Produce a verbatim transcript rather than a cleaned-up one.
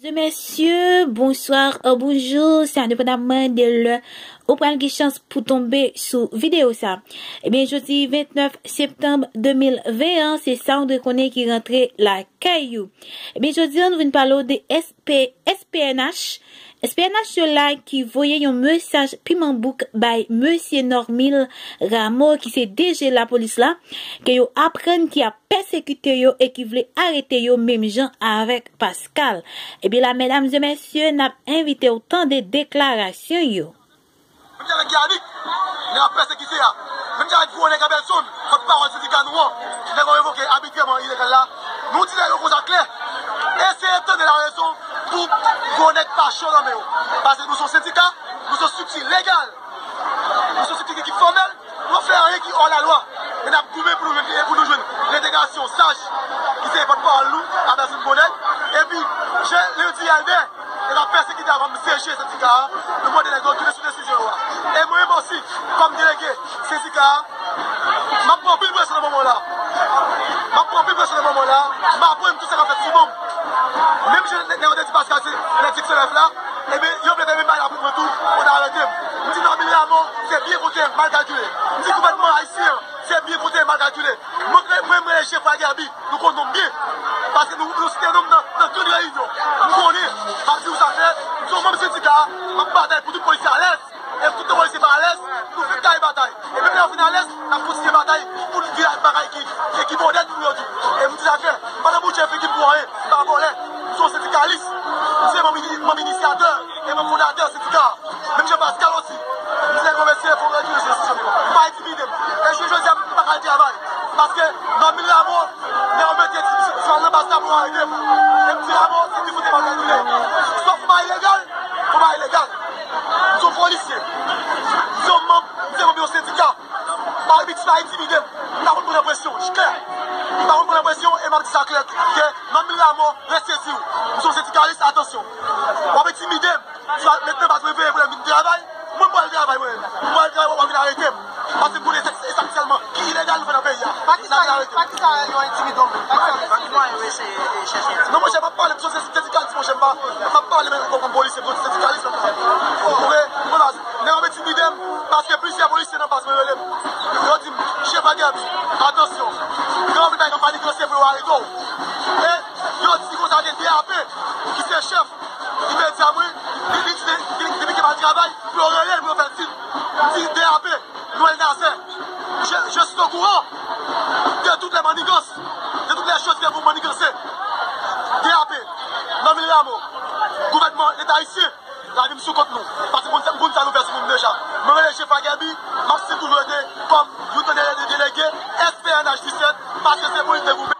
Mesye, bonswa, euh, bonjou, se endepandaman de lè ou pral gen chans pou tonbe sou videyo sa. Ebyen, jodi vennèf septanm de mil ven an, se sa ou dwe konnen ki rantre lakay ou. Ebyen, jodi an, nou vin pale w de S P, S P N H. S P N H yo la ki voye yon mesaj piman bouk bay mesye Normil Rameau, ki se D G lapolis la, ke yo aprann ki ap pèsekite yo e ki vle arete yo menm jan avèk Pascal. Ebyen la, medam e mesye, n ap envite w tande deklarasyon yo. Menm jan avèk Yannick, nèg ap pèsekite a. Menm jan avèk gwo nèg Abelson, pòtpawòl sendika nou an, nèg yo revoke abitrèman ilegal la. Nou di nèg yo konsa klè. Eseye tande larezon pou gwo nèg pa cho nan men yo. Paske nou se yon sendika, nou se yon estrikti legal. Nou se yon estrikti ki fòmèl, nou fè anyen ki hors la loi. Men n ap goumen pou nou jwenn, pou nou jwenn lentegrasyon Saj, ki se pòtpawòl nou, Abelson Bonèg. Epi, Jean Leondy Albert, nèg ap pèsekite a kòm C G sendika a, nou mande nèg yo tounen sou desizyon yo a. E mwen menm osi, kòm delege sendika a, m ap pran anpil presyon nan moman la. M ap pran anpil presyon nan moman la. M aprann tout sa k ap fèt sou non m. Menm jan nèg yo te di Pascal se nèg Dixonèf la, ebyen, yo vle fè menm bagay la pou mwen tou, pou yo ta arete m. M di Normil Rameau, se byen konte, mal kalkile. M di gouvènman ayisyen an, se byen konte, mal kalkile. Mwen, mwen, mwen, rele Jefra Guerby, nou konn non m byen. Paske nou, nou site non m nan, nan gran reyinyon. M konnen, m ap di w sa klè, m se yon manm sendika, m ap batay pou tout polisye alèz. E tout polisye pa alèz, nou fin kay batay. E menm lè yo fin alèz, n ap kontinye batay pou n vin ak bagay ki, ki, ki modèn pou yo tou. E m di sa klè, pandan bouch figi m pou anyen, m pa vòlè. M se yon sendikalis. M se manm ini-, manm inisyatè e manm fondatè sendika. Menm jan Pascal osi. M di nèg yo mesye, fò yo retire sou sou yo. Pa entimide m. E jodi, jodi a, m pa ka al travay. Paske Normil Rameau, nèg yo mete ti, ti, ti bal nan bas la pou yo arete m. E m di Rameau, se ki fout m al kalkile. Swa fò m al ilegal, fò m al ilegal. M se yon polisye. M se yon manm, m se manm yon sendika. Pa entimide m. M pa konn pran presyon. Klè. M pa konn pran presyon e m ap di sa klè ke Normil Rameau, resezi w. M se yon sendikalis, atansyon. W ap entimide m. Swa met nan baz mwen veye pou lè m vin travay, mwen pral travay mwen. Mwen pral travay, w ap vin arete m. Paske m konnen se, se sa sèlman ki ilegal nou fè nan peyi a. Pa ki sa, pa ki sa yo entimide w? Pa ki sa yo entimide w? Non, monchè, m ap pale, m se sendikalis, monchè, m pa, m ap pale menm kòm polisye, kòm sendikalis, m ap pale. Ou konprann? Nèg ap entimide m, paske plizyè polisye nan baz mwen rele m. Yo di m, Jefra Guerby, atansyon. Yo anvi bay kanpay maniganse pou yo arete w. E yo di konsa gen D A P, ki se chèf, ki te di a mwen, li, li, li, li, li, li te mal travay, pou yo rele l, pou yo fè l sin. M di D A P, Noël Nazaire, je, je suis au courant de toutes les manigances, de toutes les choses que vous manigancez. D A P, Normil Rameau, gouvènman, Leta ayisyen, lavi m sou kont nou. Paske m konn sa, m konn sa nou fè sou moun deja. Mwen rele Jefra Guerby, m ap siyen toujou rete kòm youn nan de, de, delege S P N H disèt, paske se pou li te goumen.